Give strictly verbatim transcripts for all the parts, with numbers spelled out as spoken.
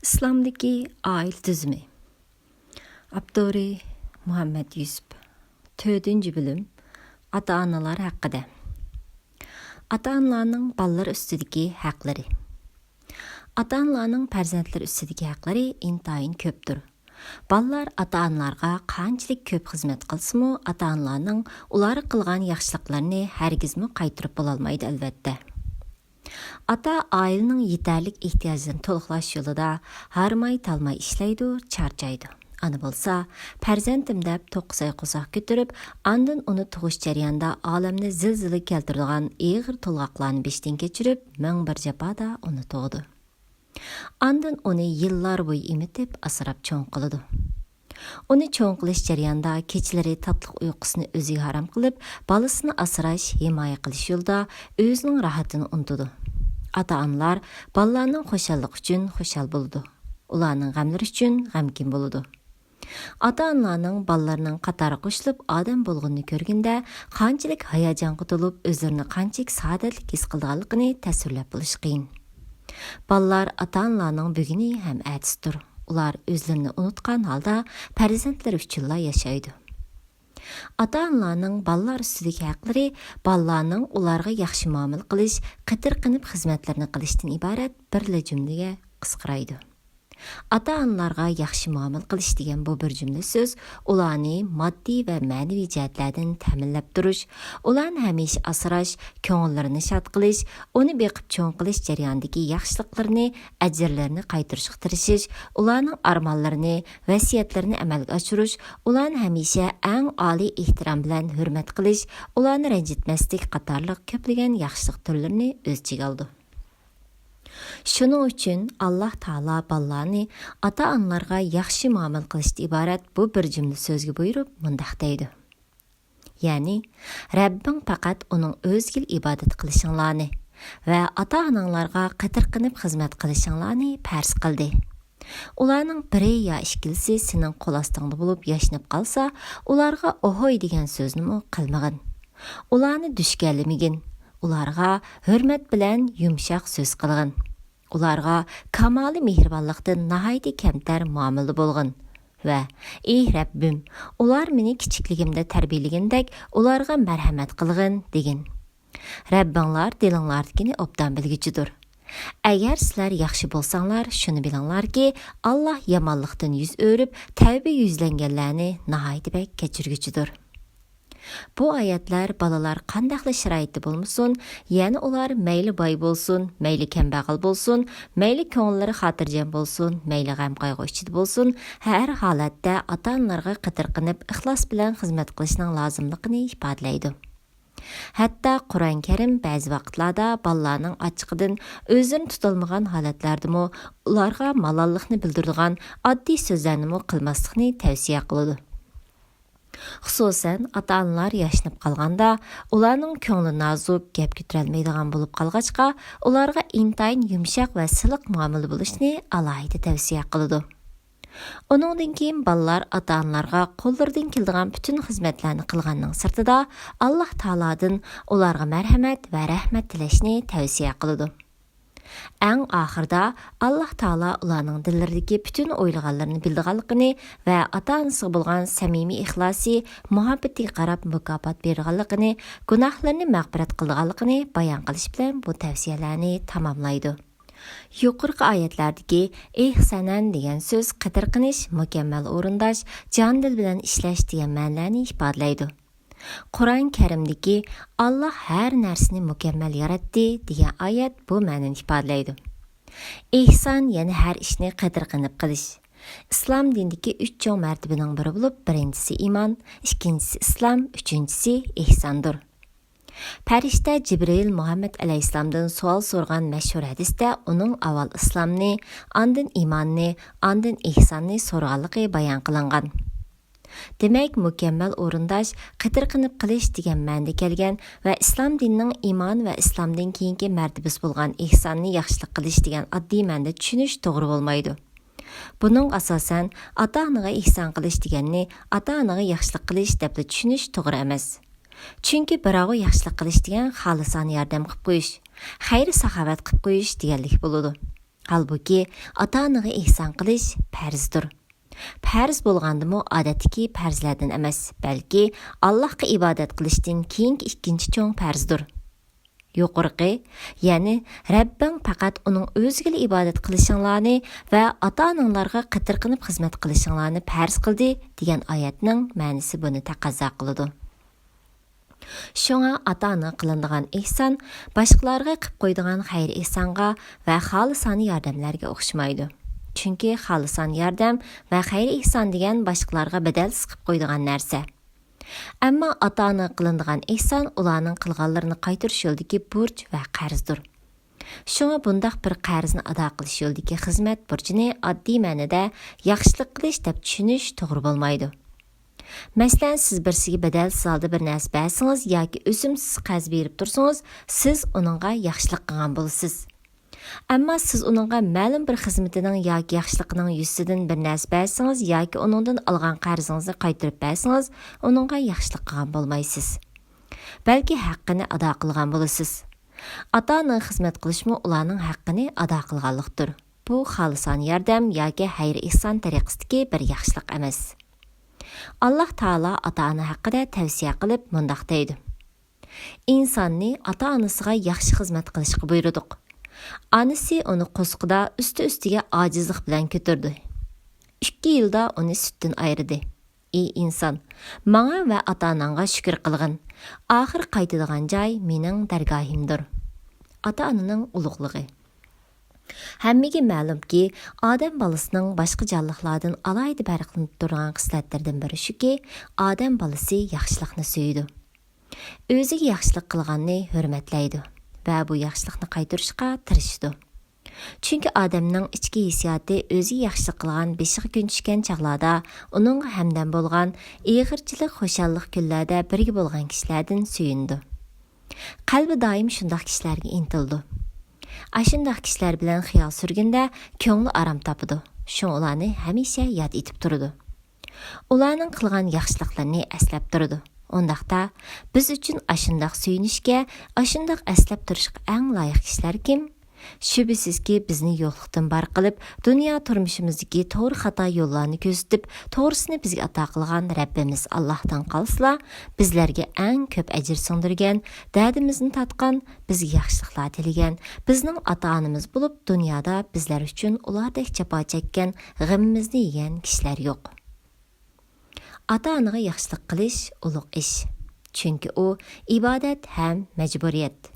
ئىسلامدىكى ئائىلە تۈزۈمى. ئاپتورى: مۇھەممەد يۈسۈپ. تۆتىنچى بۆلۈم. ئاتا-ئانىلار ھەققىدە. ئاتا-ئانىلارنىڭ بالىلار ئۈستىدىكى ھەقلىرى. ئاتا-ئانىلارنىڭ پەرزەنتلىرى ئۈستىدىكى ھەقلىرى ئىنتايىن كۆپتۇر. بالىلار ئاتا-ئانىلارغا قانچىلىك كۆپ خىزمەت قىلسىمۇ، ئاتا-ئانىلارنىڭ ئۇلارغا قىلغان ياخشىلىقلىرىنى ھەرگىزمۇ قايتۇرۇپ بولالمايدۇ، ئەلۋەتتە. ئاتا ئائىلىنىڭ يېتەرلىك ئېھتىياجلىرىنى تولۇقلاش يولىدا ھارماي-تالماي ئىشلەيدۇ، چارچايدۇ. ئانا بولسا، پەرزەنتىم دەپ توققۇز ئاي قورساق كۆتۈرۈپ، ئاندىن ئۇنى تۇغۇش جەريانىدا ئالەمنى زىلزىلە كەلتۈرىدىغان ئېغىر تولغاقلارنى بېشىدىن كەچۈرۈپ، مىڭ بىر جاپادا ئۇنى تۇغىدۇ. ئاندىن ئۇنى يىللار بويى ئېمىتىپ، ئاسراپ چوڭ قىلىدۇ. ئۇنى چوڭ قىلىش جەريانىدا كېچىلىرى تاتلىق ئۇيقۇسىنى ئۆزىگە ھارام قىلىپ، بالىسىنى ئاسراش، ھىمايە قىلىش يولىدا ئۆزىنىڭ راھىتىنى ئۇنتىدۇ. ئاتا-ئانىلار بالىلارنىڭ خۇشاللىقى ئۈچۈن خۇشال بولىدۇ. ئۇلارنىڭ غەملىرى ئۈچۈن غەمكىن بولىدۇ. ئاتا-ئانىلارنىڭ بالىلىرىنىڭ قاتارغا قوشۇلۇپ ئادەم بولغىنىنى كۆرگەندە، قانچىلىك ھاياجانغا تولۇپ، ئۆزلىرىنى قانچىلىك سائادەتلىك ھېس قىلىدىغانلىقىنى تەسۋىرلەپ بولۇش قىيىن. بالىلار ئاتا-ئانىلارنىڭ بۈگۈنى ھەم ئەتىسىدۇر. ئۇلار ئۆزلىرىنى ئۇنۇتقان ھالدا پەرزەنتلىرى ئۈچۈنلا ياشايدۇ. ئاتا-ئانىلارنىڭ بالىلار ئۈستىدىكى ھەقلىرى بالىلارنىڭ ئۇلارغا ياخشى مۇئامىلە قىلىش، قېتىرقىنىپ خىزمەتلىرىنى قىلىشتىن ئىبارەت بىرلا جۈملىگە قىسقىرايدۇ. ئاتا-ئانىلارغا ياخشى مۇئامىلە قىلىش دېگەن بۇ بىر جۈملە سۆز ئۇلارنى ماددىي ۋە مەنىۋى جەھەتلەردىن تەمىنلەپ تۇرۇش، ئۇلارنى ھەمىشە ئاسراش، كۆڭۈللىرىنى شاد قىلىش، ئۇنى بېقىپ چوڭ قىلىش جەريانىدىكى ياخشىلىقلىرىنى، ئەجىرلىرىنى قايتۇرۇشقا تىرىشىش، ئۇلارنىڭ ئارمانلىرىنى، ۋەسىيەتلىرىنى ئەمەلگە ئاشۇرۇش، ئۇلارنى ھەمىشە ئەڭ ئالىي ئېھتىرام بىلەن ھۆرمەت قىلىش، ئۇلارنى رەنجىتمەسلىك قاتارلىق كۆپلىگەن ياخشىلىق تۈرلىرىنى ئۆز ئىچىگە ئالىدۇ. شۇنىڭ ئۈچۈن ئاللاھ تائالا بالىلارنى ئاتا-ئانىلارغا ياخشى مۇئامىلە قىلىشتىن ئىبارەت بۇ بىر جۈملە سۆزگە بۇيرۇپ مۇنداق دەيدۇ. يەنى، رەببىڭ پەقەت ئۇنىڭ ئۆزىگىلا ئىبادەت قىلىشىڭلارنى ۋە ئاتا-ئاناڭلارغا قېتىرقىنىپ خىزمەت قىلىشىڭلارنى پەرز قىلدى. ئۇلارنىڭ بىرى يا ئىككىلىسى سېنىڭ قول ئاستىڭدا بولۇپ ياشىنىپ قالسا، ئۇلارغا ئوھوي دېگەن سۆزنىمۇ قىلمىغىن. ئۇلارنى دۈشكەنلىمىگىن. ئۇلارغا ھۆرمەت بىلەن يۇمشاق سۆز قىلغىن. ئۇلارغا كامالىي مېھرىبانلىقتىن ناھايىتى كەمتەر مۇئامىلىدە بولغىن ۋە، ئېي رەببىم، ئۇلار مېنى كىچىكلىكىمدە تەربىيەلىگەندەك ئۇلارغا مەرھەمەت قىلغىن، دېگىن. رەببىڭلار دىلىڭلاردىكىنى ئوبدان بىلگۈچىدۇر. ئەگەر سىلەر ياخشى بولساڭلار، شۇنى بىلىڭلاركى، ئاللاھ يامانلىقتىن يۈز ئۆرۈپ، تەۋبىگە يۈزلەنگەنلەرنى ناھايىتى بەك كەچۈرگۈچىدۇر. بۇ ئايەتلەر بالىلار قانداقلا شارائىتتا بولمىسۇن، يەنى ئۇلار مەيلى باي بولسۇن، مەيلى كەمبەغەل بولسۇن، مەيلى كۆڭۈللىرى خاتىرجەم بولسۇن، مەيلى غەم-قايغۇ ئىچىدە بولسۇن، ھەر ھالەتتە ئاتا-ئانىلارغا قېتىرقىنىپ، ئىخلاس بىلەن خىزمەت قىلىشنىڭ لازىملىقىنى ئىپادىلەيدۇ. ھەتتا قۇرئان كەرىم بەزى ۋاقىتلاردا بالىلارنىڭ ئاچچىقىدىن ئۆزلىرىنى تۇتالمىغان ھالەتلەردىمۇ ئۇلارغا مالاللىقنى بىلدۈرىدىغان ئاددىي سۆزلەرنىمۇ قىلماسلىقنى تەۋسىيە قىلىدۇ. خۇسۇسەن، ئاتا-ئانىلار ياشىنىپ قالغاندا، ئۇلارنىڭ كۆڭلى نازۇك، گەپ كۆتۈرەلمەيدىغان بولۇپ قالغاچقا، ئۇلارغا ئىنتايىن يۇمشاق ۋە سىلىق مۇئامىلە بولۇشنى ئالاھىدە تەۋسىيە قىلىدۇ. ئۇنىڭدىن كېيىن بالىلار ئاتا-ئانىلارغا قوللىرىدىن كېلىدىغان پۈتۈن خىزمەتلەرنى قىلغاننىڭ سىرتىدا، ئاللاھ تائالادىن ئۇلارغا مەرھەمەت ۋە رەھمەت تىلەشنى تەۋسىيە قىلىدۇ. ئەڭ ئاخىرىدا، ئاللاھ تائالا ئۇلارنىڭ دىللىرىدىكى پۈتۈن ئويلىغانلىرىنى بىلىدىغانلىقىنى ۋە ئاتا-ئانىسىغا بولغان سەمىمىي ئىخلاسى، مۇھەببىتىگە قاراپ مۇكاپات بېرىدىغانلىقىنى، گۇناھلىرىنى مەغپىرەت قىلىدىغانلىقىنى بايان قىلىش بىلەن بۇ تەۋسىيەلەرنى تاماملايدۇ. يۇقىرىقى ئايەتلەردىكى ئېھسەنەن دېگەن سۆز قېتىرقىنىش، مۇكەممەل ئورۇنداش، جان-دىل بىلەن ئىشلەش دېگەن مەنىلەرنى ئىپادىلەيدۇ. قۇرئان كەرىمدىكى «ئاللاھ ھەر نەرسىنى مۇكەممەل ياراتتى» دېگەن ئايەت بۇ مەنىنى ئىپادىلەيدۇ. ئېھسان، يەنى ھەر ئىشنى قېتىرقىنىپ قىلىش. ئىسلام دىنىدىكى ئۈچ چوڭ مەرتىبىنىڭ بىرى بولۇپ، بىرىنچىسى ئىمان، ئىككىنچىسى ئىسلام، ئۈچىنچىسى ئېھساندۇر. پەرىشتە جىبرىئىل مۇھەممەد ئەلەيھىسسالامدىن سوئال سورىغان مەشھۇر ھەدىستە ئۇنىڭ ئاۋۋال ئىسلامنى، ئاندىن ئىماننى، ئاندىن ئېھساننى سورىغانلىقى بايان قىلىنغان. دېمەك، مۇكەممەل ئورۇنداش، قېتىرقىنىپ قىلىش دېگەن مەنىدە كەلگەن ۋە ئىسلام دىنىنىڭ ئىمان ۋە ئىسلامدىن كېيىنكى مەرتىبىسى بولغان ئېھساننى ياخشىلىق قىلىش دېگەن ئاددىي مەنىدە چۈشىنىش توغرا بولمايدۇ. بۇنىڭغا ئاساسەن، ئاتا-ئانىغا ئېھسان قىلىش دېگەننى ئاتا-ئانىغا ياخشىلىق قىلىش دەپلا چۈشىنىش توغرا ئەمەس. چۈنكى بىراۋغا ياخشىلىق قىلىش دېگەن خالىسانە ياردەم قىلىپ قويۇش، خەير-ساخاۋەت قىلىپ قويۇش دېگەنلىك بولىدۇ. ھالبۇكى، ئاتا-ئانىغا ئېھسان قىلىش پەرزدۇر. پەرز بولغاندىمۇ ئادەتتىكى پەرزلەردىن ئەمەس، بەلكى ئاللاھقا ئىبادەت قىلىشتىن كېيىنكى ئىككىنچى چوڭ پەرزدۇر. يۇقىرىقى، يەنى رەببىڭ پەقەت ئۇنىڭ ئۆزىگىلا ئىبادەت قىلىشىڭلارنى ۋە ئاتا-ئاناڭلارغا قېتىرقىنىپ خىزمەت قىلىشىڭلارنى پەرز قىلدى، دېگەن ئايەتنىڭ مەنىسى بۇنى تەقەززا قىلىدۇ. شۇڭا ئاتا-ئانىغا قىلىنىدىغان ئېھسان باشقىلارغا قىپ قويىدىغان خەير-ئېھسانغا ۋە خالىسانە ياردەملەرگە ئوخشىمايدۇ. چۈنكى خالىسانە ياردەم ۋە خەير-ئېھسان دېگەن باشقىلارغا بەدەلسىز قىپ قويىدىغان نەرسە. ئەمما ئاتا-ئانىغا قىلىنىدىغان ئېھسان ئۇلارنىڭ قىلغانلىرىنى قايتۇرۇش يولىدىكى بۇرچ ۋە قەرزدۇر. شۇڭا بۇنداق بىر قەرزنى ئادا قىلىش يولىدىكى خىزمەت بۇرچىنى ئاددىي مەنىدە ياخشىلىق قىلىش دەپ چۈشىنىش توغرا بولمايدۇ. مەسىلەن، سىز بىرسىگە بەدەلسىز ھالدا بىر نەرسە بەرسىڭىز ياكى ئۆسۈمسىز قەرز بېرىپ تۇرسىڭىز، سىز ئۇنىڭغا ياخشىلىق قىلغان بولىسىز. ئەمما سىز ئۇنىڭغا مەلۇم بىر خىزمىتىنىڭ ياكى ياخشىلىقىنىڭ يۈزىسىدىن بىر نەرسە بەرسىڭىز ياكى ئۇنىڭدىن ئالغان قەرزىڭىزنى قايتۇرۇپ بەرسىڭىز، ئۇنىڭغا ياخشىلىق قىلغان بولمايسىز. بەلكى ھەققىنى ئادا قىلغان بولىسىز. ئاتا-ئانىغا خىزمەت قىلىشمۇ ئۇلارنىڭ ھەققىنى ئادا قىلغانلىقتۇر. بۇ خالىسانە ياردەم ياكى خەير-ئېھسان تەرىقىسىدىكى بىر ياخشىلىق ئەمەس. ئاللاھ تائالا ئاتا-ئانا ھەققىدە تەۋسىيە قىلىپ مۇنداق دەيدۇ: ئىنساننى ئاتا-ئانىسىغا ياخشى خىزمەت قىلىشقا بۇيرۇدۇق. ئانىسى ئۇنى قورسىقىدا ئۈستى-ئۈستىگە ئاجىزلىق بىلەن كۆتۈردى. ئىككى يىلدا ئۇنى سۈتتىن ئايرىدى. ئى ئىنسان، ماڭا ۋە ئاتا-ئاناڭغا شۈكۈر قىلغىن. ئاخىر قايتىدىغان جاي مېنىڭ دەرگاھىمدۇر. ئاتا-ئانىنىڭ ئۇلۇغلۇقى. ھەممىگە مەلۇمكى، ئادەم بالىسىنىڭ باشقا جانلىقلاردىن ئالاھىدە پەرقلىنىپ تۇرغان خىسلەتلىرىدىن بىرى شۇكى، ئادەم بالىسى ياخشىلىقنى سۆيىدۇ. ئۆزىگە ياخشىلىق قىلغاننى ھۆرمەتلەيدۇ ۋە بۇ ياخشىلىقنى قايتۇرۇشقا تىرىشىدۇ. چۈنكى ئادەمنىڭ ئىچكى ھېسسىياتى ئۆزىگە ياخشىلىق قىلغان، بېشىغا كۈن چۈشكەن چاغلاردا ئۇنىڭغا ھەمدەم بولغان، ئېغىرچىلىك، خۇشاللىق كۈنلەردە بىرگە بولغان كىشىلەردىن سۆيۈنىدۇ. قەلبى دائىم شۇنداق كىشىلەرگە ئىنتىلىدۇ. ئاشۇنداق كىشىلەر بىلەن خىيال سۈرگەندە كۆڭلى ئارام تاپىدۇ. شۇڭا ئۇلارنى ھەمىشە ياد ئېتىپ تۇرىدۇ. ئۇلارنىڭ قىلغان ياخشىلىقلىرىنى ئەسلەپ تۇرىدۇ. ئۇنداقتا، بىز ئۈچۈن ئاشۇنداق سۆيۈنۈشكە، ئاشۇنداق ئەسلەپ تۇرۇشقا ئەڭ لايىق كىشىلەر كىم؟ شۈبھىسىزكى، بىزنى يوقلۇقتىن بار قىلىپ، دۇنيا تۇرمۇشىمىزدىكى توغرا خاتا يوللارنى كۆرسىتىپ، توغرىسىنى بىزگە ئاتا قىلغان رەببىمىز ئاللاھتىن قالسىلا، بىزلەرگە ئەڭ كۆپ ئەجىر سىڭدۈرگەن، دەردىمىزنى تارتقان، بىزگە ياخشىلىقلار تىلىگەن، بىزنىڭ ئاتا-ئانىمىز بولۇپ، دۇنيادا بىزلەر ئۈچۈن ئۇلاردەك جاپا چەككەن، غېمىمىزنى يېگەن كىشىلەر يوق. ئاتا-ئانىغا ياخشىلىق قىلىش ئۇلۇغ ئىش. چۈنكى ئۇ ئىبادەت ھەم مەجبۇرىيەت.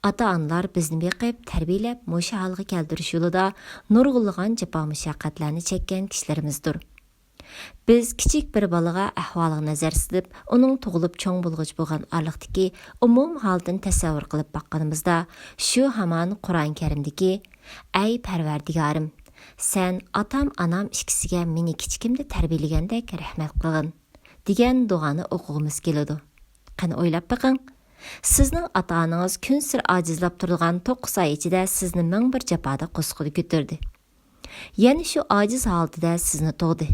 ئاتا-ئانىلار بىزنى بېقىپ، تەربىيەلەپ، مۇشۇ ھالغا كەلتۈرۈش يولىدا نۇرغۇنلىغان جاپا-مۇشەققەتلەرنى چەككەن كىشىلىرىمىزدۇر. بىز كىچىك بىر بالىغا ئەھۋالىغا نەزەر سېلىپ، ئۇنىڭ تۇغۇلۇپ چوڭ بولغۇچە بولغان ئارىلىقتىكى ئومۇمىي ھالىتىنى تەسەۋۋۇر قىلىپ باققىنىمىزدا، شۇ ھامان قۇرئان كەرىمدىكى، ئەي پەرۋەردىگارىم، سەن ئاتام-ئانام ئىككىسىگە مېنى كىچىكىمدە تەربىيەلىگەندەك رەھمەت قىلغىن، دېگەن دۇئانى ئوقۇغۇمىز كېلىدۇ. قېنى ئويلاپ بېقىڭ، سىزنىڭ ئاتا-ئانىڭىز كۈنسېرى ئاجىزلاپ تۇرىدىغان توققۇز ئاي ئىچىدە سىزنى مىڭ بىر جاپادا قورسىقىدا كۆتۈردى. يەنە شۇ ئاجىز ھالىتىدە سىزنى تۇغدى.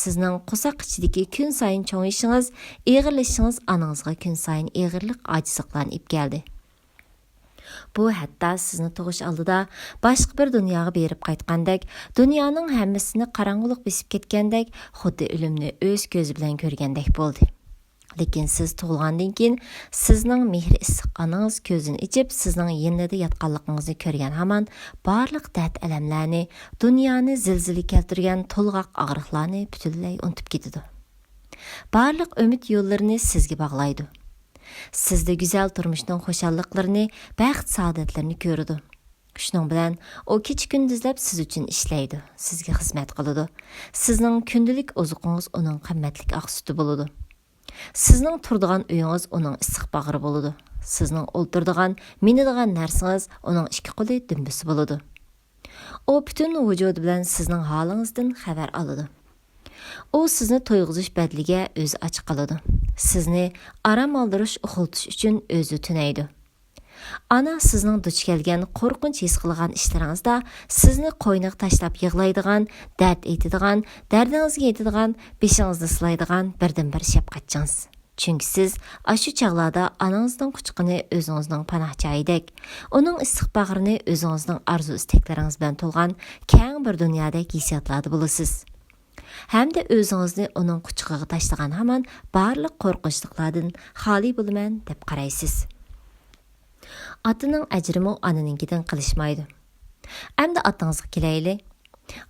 سىزنىڭ قورساق ئىچىدىكى كۈنسايىن چوڭىيىشىڭىز، ئېغىرلىشىشىڭىز ئانىڭىزغا كۈنسايىن ئېغىرلىق، ئاجىزلىقلارنى ئېلىپ كەلدى. بۇ ھەتتا سىزنى تۇغۇش ئالدىدا باشقا بىر دۇنياغا بېرىپ قايتقاندەك، دۇنيانىڭ ھەممىسىنى قاراڭغۇلۇق بېسىپ كەتكەندەك، خۇددى ئۆلۈمنى ئۆز كۆزى بىلەن كۆرگەندەك بولدى. لېكىن سىز تۇغۇلغاندىن كېيىن، سىزنىڭ مېھرى ئىسسىق ئانىڭىز كۆزىنى ئېچىپ، سىزنىڭ يېنىدا ياتقانلىقىڭىزنى كۆرگەن ھامان، بارلىق دەرد-ئەلەملەرنى، دۇنيانى زىلزىلە كەلتۈرگەن تولغاق ئاغرىقلارنى پۈتۈنلەي ئۇنتۇپ كېتىدۇ. بارلىق ئۈمىد يوللىرىنى سىزگە باغلايدۇ. سىزدە گۈزەل تۇرمۇشنىڭ خۇشاللىقلىرىنى، بەخت-سائادەتلىرىنى كۆرىدۇ. شۇنىڭ بىلەن ئۇ كېچە-كۈندۈزلەپ سىز ئۈچۈن ئىشلەيدۇ، سىزگە خىزمەت قىلىدۇ. سىزنىڭ كۈندىلىك ئوزۇقىڭىز ئۇنىڭ قىممەتلىك ئاقسۈتى بولىدۇ. سىزنىڭ تۇرىدىغان ئۆيىڭىز ئۇنىڭ ئىسسىق باغرى بولىدۇ. سىزنىڭ ئولتۇرىدىغان، مىنىدىغان نەرسىڭىز ئۇنىڭ ئىككى قولى دۈمبىسى بولىدۇ. ئۇ پۈتۈن ۋۇجۇدى بىلەن سىزنىڭ ھالىڭىزدىن خەۋەر ئالىدۇ. ئۇ سىزنى تويغۇزۇش بەدىلىگە ئۆزى ئاچ قالىدۇ. سىزنى ئارام ئالدۇرۇش، ئۇخلىتىش ئۈچۈن ئۆزى تۈنەيدۇ. ئانا سىزنىڭ دۇچ كەلگەن، قورقۇنچ ھېس قىلغان ئىشلىرىڭىزدا سىزنى قوينىغا تاشلاپ يىغلايدىغان، دەرد ئېيتىدىغان، دەردىڭىزگە يېتىدىغان، بېشىڭىزنى سىلايدىغان بىردىنبىر شەپقەتچىڭىز. چۈنكى سىز ئاشۇ چاغلاردا ئانىڭىزنىڭ قۇچىقىنى ئۆزىڭىزنىڭ پاناھ جايىدەك، ئۇنىڭ ئىسسىق باغرىنى ئۆزىڭىزنىڭ ئارزۇ-ئىستەكلىرىڭىز بىلەن تولغان كەڭ بىر دۇنيادەك ھېسسىياتلاردا بولىسىز. ھەمدە ئۆزىڭىزنى ئۇنىڭ قۇچىقىغا تاشلىغان ھامان بارلىق قورقۇنچلۇقلاردىن خالىي بولىمەن دەپ قارايسىز. ئاتىنىڭ ئەجرىمۇ ئانىنىڭكىدىن قېلىشمايدۇ. ئەمدى ئاتىڭىزغا كېلەيلى.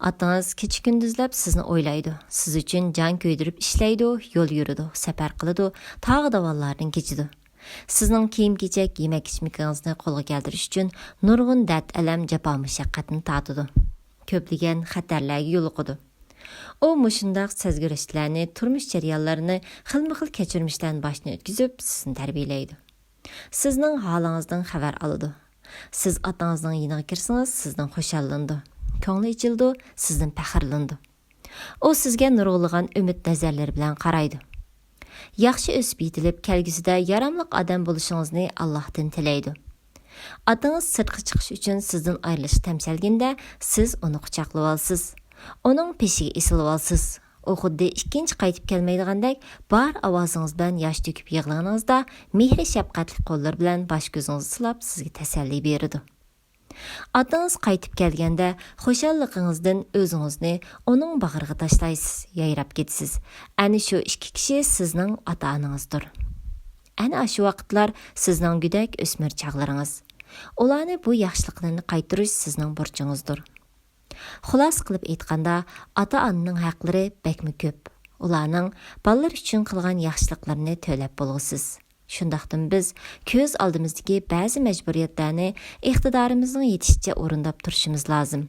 ئاتىڭىز كېچە-كۈندۈزلەپ سىزنى ئويلايدۇ، سىز ئۈچۈن جان كۆيدۈرۈپ ئىشلەيدۇ، يول يۈرىدۇ، سەپەر قىلىدۇ، تاغ-داۋانلاردىن كېچىدۇ. سىزنىڭ كىيىم-كېچەك، يېمەك-ئىچمىكىڭىزنى قولغا كەلتۈرۈش ئۈچۈن نۇرغۇن دەرد-ئەلەم، جاپا-مۇشەققەتنى تارتىدۇ. كۆپلىگەن خەتەرلەرگە يولۇقىدۇ. ئۇ مۇشۇنداق سەزگۈرۈشلەرنى، تۇرمۇش جەريانلىرىنى، خىلمۇخىل كەچۈرمىشلەرنى باشتىن ئۆتكۈزۈپ، سىزنى تەربىيەلەيدۇ. سىزنىڭ ھالىڭىزدىن خەۋەر ئالىدۇ. سىز ئاتىڭىزنىڭ يېنىغا كىرسىڭىز، سىزدىن خۇشاللىنىدۇ. كۆڭلى ئېچىلىدۇ، سىزدىن پەخىرلىنىدۇ. ئۇ سىزگە نۇرغۇنلىغان ئۈمىد نەزەرلىرى بىلەن قارايدۇ. ياخشى ئۆسۈپ يېتىلىپ، كەلگۈسىدە ياراملىق ئادەم بولۇشىڭىزنى ئاللاھتىن تىلەيدۇ. ئاتىڭىز سىرتقا چىقىش ئۈچۈن سىزدىن ئايرىلىشقا تەمشەلگىندە، سىز ئۇنى قۇچاقلىۋالىسىز. ئۇنىڭ بېشىغا ئېسىلىۋالىسىز. ئۇ خۇددى ئىككىنچى قايتىپ كەلمەيدىغاندەك بار ئاۋازىڭىز بىلەن ياش تۆكۈپ يىغلىغىنىڭىزدا، مېھرى شەپقەتلىك قوللىرى بىلەن باش كۆزىڭىزنى سىلاپ سىزگە تەسەللى بېرىدۇ. ئاتىڭىز قايتىپ كەلگەندە خۇشاللىقىڭىزدىن ئۆزىڭىزنى ئۇنىڭ باغرىغا تاشلايسىز، يايراپ كېتىسىز. ئەنە شۇ ئىككى كىشى سىزنىڭ ئاتا-ئانىڭىزدۇر. ئەنە ئاشۇ ۋاقىتلار سىزنىڭ گۆدەك ئۆسمۈر چاغلىرىڭىز. ئۇلارنى بۇ ياخشىلىقلىرىنى قايتۇرۇش سىزنىڭ بۇرچىڭىزدۇر. خۇلاسە قىلىپ ئېيتقاندا، ئاتا-ئانىنىڭ ھەقلىرى بەكمۇ كۆپ. ئۇلارنىڭ بالىلىرى ئۈچۈن قىلغان ياخشىلىقلىرىنى تۆلەپ بولغۇسىز. شۇنداقتىمۇ بىز كۆز ئالدىمىزدىكى بەزى مەجبۇرىيەتلەرنى ئىقتىدارىمىزنىڭ يېتىشىچە ئورۇنداپ تۇرۇشىمىز لازىم.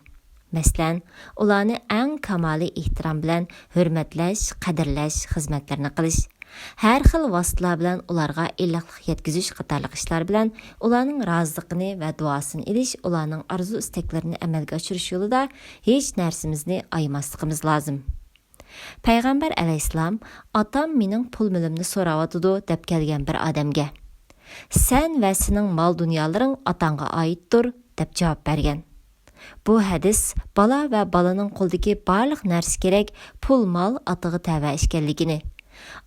مەسىلەن، ئۇلارنى ئەڭ كامالىي ئېھتىرام بىلەن ھۆرمەتلەش، قەدىرلەش خىزمەتلىرىنى قىلىش، ھەر خىل ۋاسىتىلەر بىلەن ئۇلارغا ئىللىقلىق يەتكۈزۈش قاتارلىق ئىشلار بىلەن ئۇلارنىڭ رازىلىقىنى ۋە دۇئاسىنى ئېلىش، ئۇلارنىڭ ئارزۇ-ئىستەكلىرىنى ئەمەلگە ئاشۇرۇش يولىدا ھېچ نەرسىمىزنى ئايىماسلىقىمىز لازىم. پەيغەمبەر ئەلەيھىسسالام، «ئاتام مېنىڭ پۇل مېلىمنى سوراۋاتىدۇ» دەپ كەلگەن بىر ئادەمگە، «سەن ۋە سېنىڭ مال-دۇنيالىرىڭ ئاتاڭغا ئائىتتۇر» دەپ جاۋاب بەرگەن. بۇ ھەدىس بالا ۋە بالىنىڭ قولىدىكى بارلىق نەرسە كېرەك پۇل-مال ئاتىغا تەۋە ئىكەنلىكىنى،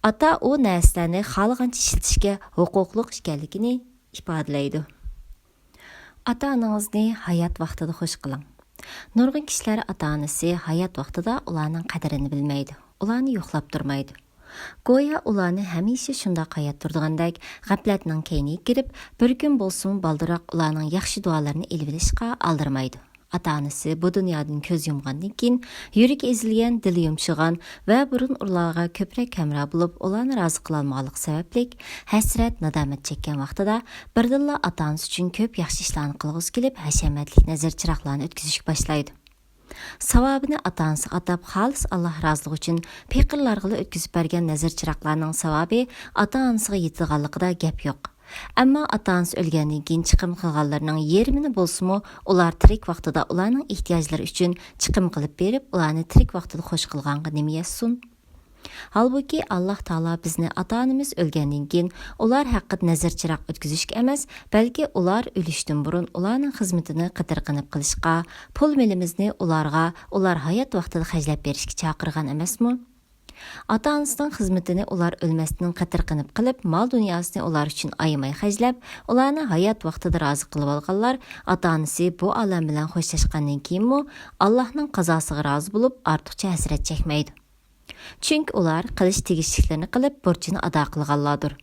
ئاتا ئۇ نەرسىلەرنى خالىغانچە ئىشلىتىشكە ھوقۇقلۇق ئىكەنلىكىنى ئىپادىلەيدۇ. ئاتا-ئانىڭىزنى ھايات ۋاقتىدا خوش قىلىڭ. نۇرغۇن كىشىلەر ئاتا-ئانىسى ھايات ۋاقتىدا ئۇلارنىڭ قەدرىنى بىلمەيدۇ، ئۇلارنى يوقلاپ تۇرمايدۇ. گويا ئۇلارنى ھەمىشە شۇنداق ھايات تۇرىدىغاندەك غەپلەتنىڭ كەينىگە كىرىپ، بىر كۈن بولسىمۇ بالدۇرراق ئۇلارنىڭ ياخشى دۇئالىرىنى ئېلىۋېلىشقا ئالدىرىمايدۇ. ئاتا-ئانىسى بۇ دۇنيادىن كۆز يۇمغاندىن كېيىن، يۈرىكى ئېزىلگەن، دىلى يۇمشىغان ۋە بۇرۇنقىلارغا كۆپرەك ھەمراھ بولۇپ، ئۇلارنى رازى قىلالمىغانلىقى سەۋەبلىك، ھەسرەت، نادامەت چەككەن ۋاقتىدا، بىردىنلا ئاتا-ئانىسى ئۈچۈن كۆپ ياخشى ئىشلارنى قىلغۇسى كېلىپ، ھەشەمەتلىك نەزىر چىراغلارنى ئۆتكۈزۈشكە باشلايدۇ. ساۋابىنى ئاتا-ئانىسىغا ئاتاپ، خالىس ئاللاھ رازىلىقى ئۈچۈن پېقىرلارغىلا ئۆتكۈزۈپ بەرگەن نەزىر چىراغلارنىڭ ساۋابى ئاتا-ئانىسىغا يېتىدىغانلىقىدا گەپ يوق. ئەمما ئاتا-ئانىسى ئۆلگەندىن كېيىن چىقىم قىلغانلىرىنىڭ يېرىمىنى بولسىمۇ ئۇلار تىرىك ۋاقتىدا ئۇلارنىڭ ئېھتىياجلىرى ئۈچۈن چىقىم قىلىپ بېرىپ، ئۇلارنى تىرىك ۋاقتىدا خوش قىلغانغا نېمە يەتسۇن؟ ھالبۇكى، ئاللاھ تائالا بىزنى ئاتا-ئانىمىز ئۆلگەندىن كېيىن ئۇلار ھەققىدە نەزىر چىراغ ئۆتكۈزۈشكە ئەمەس، بەلكى ئۇلار ئۆلۈشتىن بۇرۇن ئۇلارنىڭ خىزمىتىنى قېتىرقىنىپ قىلىشقا، پۇل مېلىمىزنى ئۇلارغا ئۇلار ھايات ۋاقتىدا خەجلەپ بېرىشكە چاقىرغان ئەمەسمۇ؟ ئاتا-ئانىسىنىڭ خىزمىتىنى ئۇلار ئۆلمەستىن قېتىرقىنىپ قىلىپ، مال-دۇنياسىنى ئۇلار ئۈچۈن ئايىماي خەجلەپ، ئۇلارنى ھايات ۋاقتىدا رازى قىلىۋالغانلار، ئاتا-ئانىسى بۇ ئالەم بىلەن خوشلاشقاندىن كېيىنمۇ ئاللاھنىڭ قازاسىغا رازى بولۇپ، ئارتۇقچە ھەسرەت چەكمەيدۇ. چۈنكى ئۇلار قىلىش تېگىشلىكلىرىنى قىلىپ، بۇرچىنى ئادا قىلغانلاردۇر.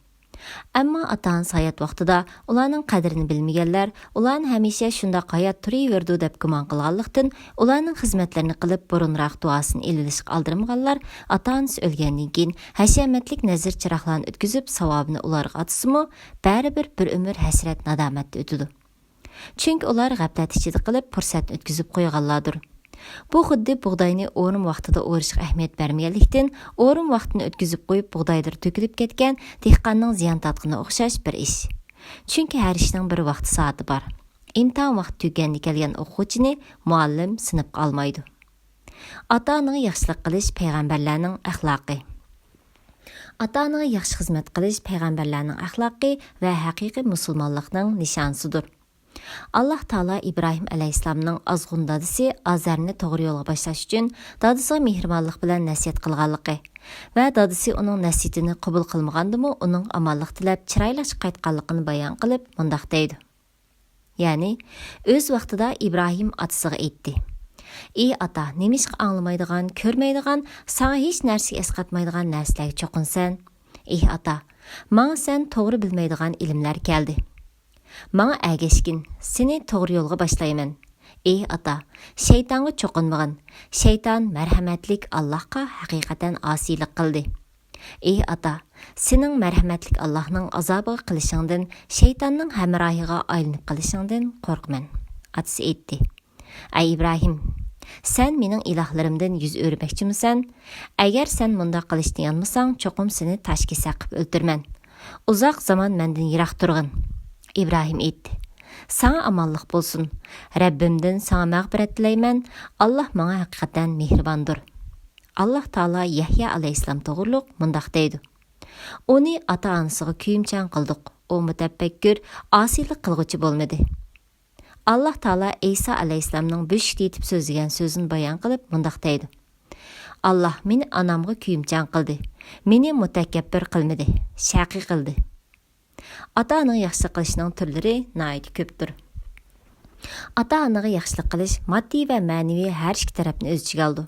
ئەمما ئاتا-ئانىسى ھايات ۋاقتىدا ئۇلارنىڭ قەدرىنى بىلمىگەنلەر، ئۇلارنى ھەمىشە شۇنداق ھايات تۇرۇۋېرىدۇ دەپ گۇمان قىلغانلىقتىن، ئۇلارنىڭ خىزمەتلىرىنى قىلىپ، بۇرۇنراق دۇئاسىنى ئېلىۋېلىشقا ئالدىرىمىغانلار، ئاتا-ئانىسى ئۆلگەندىن كېيىن ھەشەمەتلىك نەزىر چىراغلارنى ئۆتكۈزۈپ، ساۋابىنى ئۇلارغا ئاتىسىمۇ، بەرىبىر بىر ئۆمۈر ھەسرەت-نادامەتتە ئۆتىدۇ. چۈنكى ئۇلار غەپلەت ئىچىدە قېلىپ، پۇرسەتنى ئۆتكۈزۈپ قويغانلاردۇر. بۇ خۇددى بۇغداينى ئورۇم ۋاقتىدا ئورۇشقا ئەھمىيەت بەرمىگەنلىكتىن، ئورۇم ۋاقتىنى ئۆتكۈزۈپ قويۇپ، بۇغدايلىرى تۆكۈلۈپ كەتكەن دېھقاننىڭ زىيان تارتقىنىغا ئوخشاش بىر ئىش. چۈنكى ھەر ئىشنىڭ بىر ۋاقتى-سائىتى بار. ئىمتىھان ۋاقتى تۈگىگەندە كەلگەن ئوقۇغۇچىنى مۇئەللىم سىنىپقا ئالمايدۇ. ئاتا-ئانىغا ياخشىلىق قىلىش پەيغەمبەرلەرنىڭ ئەخلاقى. ئاتا-ئانىغا ياخشى خىزمەت قىلىش پەيغەمبەرلەرنىڭ ئەخلاقى ۋە ھەقىقىي مۇسۇلمانلىقنىڭ نىشانىسىدۇر. ئاللاھ تائالا ئىبراھىم ئەلەيھىسسالامنىڭ ئازغۇن دادىسى ئازەرنى توغرا يولغا باشلاش ئۈچۈن دادىسىغا مېھرىبانلىق بىلەن نەسىھەت قىلغانلىقى ۋە دادىسى ئۇنىڭ نەسىھىتىنى قوبۇل قىلمىغاندىمۇ ئۇنىڭغا ئامانلىق تىلەپ، چىرايلاشقا قايتقانلىقىنى بايان قىلىپ، مۇنداق دەيدۇ. يەنى، ئۆز ۋاقتىدا ئىبراھىم ئاتىسىغا ئېيتتى، ئى ئاتا، نېمىشقا ئاڭلىمايدىغان، كۆرمەيدىغان، ساڭا ھېچ نەرسىگە ئەسقاتمايدىغان نەرسىلەرگە چوقۇنىسەن؟ ئى ئاتا، ماڭا سەن توغرا بىلمەيدىغان ئىلىملەر كەلدى. ماڭا ئەگەشكىن، سېنى توغرا يولغا باشلايمەن. ئى ئاتا، شەيتانغا چوقۇنمىغىن. شەيتان مەرھەمەتلىك ئاللاھقا ھەقىقەتەن ئاسىيلىق قىلدى. ئى ئاتا، سېنىڭ مەرھەمەتلىك ئاللاھنىڭ ئازابىغا قېلىشىڭدىن، شەيتاننىڭ ھەمراھىغا ئايلىنىپ قېلىشىڭدىن قورقىمەن. ئاتىسى ئېيتتى، ئەي ئىبراھىم، سەن مېنىڭ ئىلاھلىرىمدىن يۈز ئۆرۈمەكچىمۇسەن؟ ئەگەر سەن مۇنداق قىلىشتىن يانمىساڭ، چوقۇم سېنى تاش كېسەك قىلىپ ئۆلتۈرىمەن. ئۇزاق زامان مەندىن يىراق تۇرغىن. ئىبراھىم ئېيتتى، ساڭا ئامانلىق بولسۇن. رەببىمدىن ساڭا مەغپىرەت تىلەيمەن. ئاللاھ ماڭا ھەقىقەتەن مېھرىباندۇر. ئاللاھ تائالا يەھيا ئەلەيھىسسالام توغرۇلۇق مۇنداق دەيدۇ، ئۇنى ئاتا-ئانىسىغا كۆيۈمچان قىلدۇق. ئۇ مۇتەپەككۇر، ئاسىيلىق قىلغۇچى بولمىدى. ئاللاھ تائالا ئەيسا ئەلەيھىسسالامنىڭ بۆشۈكتە يېتىپ سۆزلىگەن سۆزىنى بايان قىلىپ مۇنداق دەيدۇ، ئاللاھ مېنى ئانامغا كۆيۈمچان قىلدى. مېنى مۇتەكەببىر قىلمىدى، شەقىي قىلدى. ئاتا-ئانىغا ياخشىلىق قىلىشنىڭ تۈرلىرى ناھايىتى كۆپتۇر. ئاتا-ئانىغا ياخشىلىق قىلىش ماددىي ۋە مەنىۋى ھەر ئىككى تەرەپنى ئۆز ئىچىگە ئالىدۇ.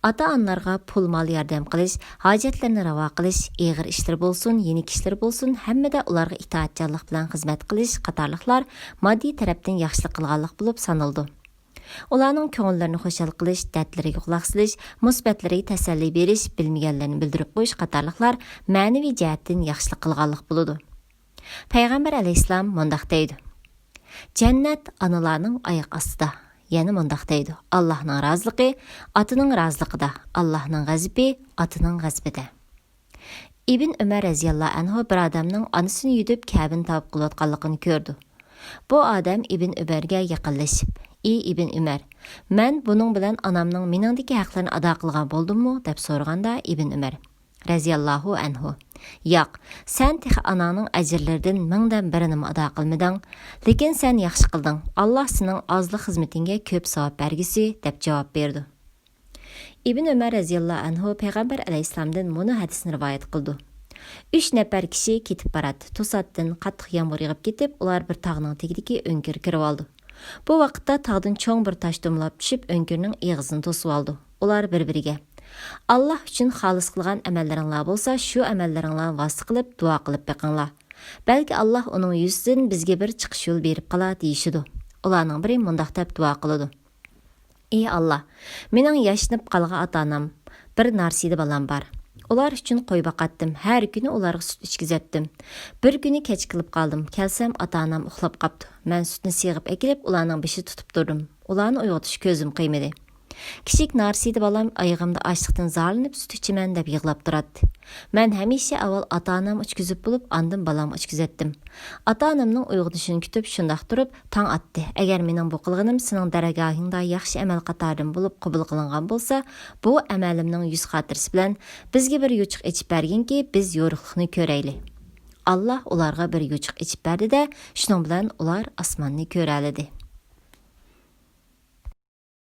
ئاتا-ئانىلارغا پۇل-مال ياردەم قىلىش، ھاجەتلىرىنى راۋا قىلىش، ئېغىر ئىشلىرى بولسۇن، يېنىك ئىشلىرى بولسۇن، ھەممىدە ئۇلارغا ئىتائەتچانلىق بىلەن خىزمەت قىلىش قاتارلىقلار ماددىي تەرەپتىن ياخشىلىق قىلغانلىق بولۇپ سانىلىدۇ. ئۇلارنىڭ كۆڭۈللىرىنى خۇشال قىلىش، دەردلىرىگە قۇلاق سېلىش، مۇسىبەتلىرىگە تەسەللى بېرىش، بىلمىگەنلىرىنى بىلدۈرۈپ قويۇش قاتارلىقلار مەنىۋى جەھەتتىن ياخشىلىق قىلغانلىق بولىدۇ. پەيغەمبەر ئەلەيھىسسالام مۇنداق دەيدۇ، جەننەت ئانىلارنىڭ ئاياق ئاستىدا. يەنە مۇنداق دەيدۇ، ئاللاھنىڭ رازىلىقى ئاتىنىڭ رازىلىقىدا، ئاللاھنىڭ غەزىپى ئاتىنىڭ غەزىپىدە. ئىبن ئۆمەر رەزىياللاھۇ ئەنھۇ بىر ئادەمنىڭ ئانىسىنى يۈدۈپ كەبىنى تاۋاپ قىلىۋاتقانلىقىنى كۆرىدۇ. بۇ ئادەم ئىبن ئۆمەرگە يېقىنلىشىپ، ئى ئىبن ئۆمەر، مەن بۇنىڭ بىلەن ئانامنىڭ مېنىڭدىكى ھەقلىرىنى ئادا قىلغان بولدۇممۇ؟ دەپ سورىغاندا ئىبن ئۆمەر رەزىياللاھۇ ئەنھۇ، ياق، سەن تېخى ئاناڭنىڭ ئەجىرلىرىدىن مىڭدىن بىرىنىمۇ ئادا قىلمىدىڭ. لېكىن سەن ياخشى قىلدىڭ، ئاللاھ سېنىڭ ئازلىق خىزمىتىڭگە كۆپ ساۋاب بەرگۈسى، دەپ جاۋاب بېرىدۇ. ئىبن ئۆمەر رەزىياللاھۇ ئەنھۇ پەيغەمبەر ئەلەيھىسسالامدىن مۇنۇ ھەدىسنى رىۋايەت قىلىدۇ، ئۈچ نەپەر كىشى كېتىپ باراتتى. توساتتىن قاتتىق يامغۇر يېغىپ كېتىپ، ئۇلار بىر تاغنىڭ تېگىدىكى ئۆڭكۈرگە كىرىۋالىدۇ. بۇ ۋاقىتتا تاغدىن چوڭ بىر تاش دومىلاپ چۈشۈپ، ئۆڭكۈرنىڭ ئېغىزىنى توسۇۋالىدۇ. ئۇلار بىر-بىرىگە، ئاللاھ ئۈچۈن خالىس قىلغان ئەمەللىرىڭلار بولسا، شۇ ئەمەللىرىڭلارنى ۋاسىتە قىلىپ دۇئا قىلىپ بېقىڭلار. بەلكى ئاللاھ ئۇنىڭ يۈزىسىدىن بىزگە بىر چىقىش يولى بېرىپ قالار، دېيىشىدۇ. ئۇلارنىڭ بىرى مۇنداق دەپ دۇئا قىلىدۇ، ئى ئاللاھ، مېنىڭ ياشىنىپ قالغان ئاتا-ئانام، بىر نارسىدە بالام بار. ئۇلار ئۈچۈن قوي باقاتتىم، ھەر كۈنى ئۇلارغا سۈت ئىچكۈزەتتىم. بىر كۈنى كەچ كېلىپ قالدىم، كەلسەم ئاتا-ئانام ئۇخلاپ قاپتۇ. مەن سۈتنى سېغىپ ئەكېلىپ ئۇلارنىڭ بېشىدا تۇتۇپ تۇردۇم. ئۇلارنى ئويغىتىش كۆزۈم قىيمىدى. كىچىك نارسىدە بالام ئايىغىمدا ئاچلىقتىن زارلىنىپ سۈت ئىچىمەن دەپ يىغلاپ تۇراتتى. مەن ھەمىشە ئاۋۋال ئاتا-ئانامغا ئىچكۈزۈپ بولۇپ ئاندىن بالامغا ئىچكۈزەتتىم. ئاتا-ئانامنىڭ ئويغىنىشىنى كۈتۈپ شۇنداق تۇرۇپ تاڭ ئاتتى. ئەگەر مېنىڭ بۇ قىلغىنىم سېنىڭ دەرگاھىڭدا ياخشى ئەمەل قاتارىدىن بولۇپ قوبۇل قىلىنغان بولسا، بۇ ئەمەلىمنىڭ يۈز خاتىرىسى بىلەن بىزگە بىر يوچۇق ئېچىپ بەرگىنكى، بىز يورۇقلۇقنى كۆرەيلى. ئاللاھ ئۇلارغا بىر يوچۇق ئېچىپ بەردى-دە، شۇنىڭ بىلەن ئۇلار ئاسماننى كۆرەلىدى.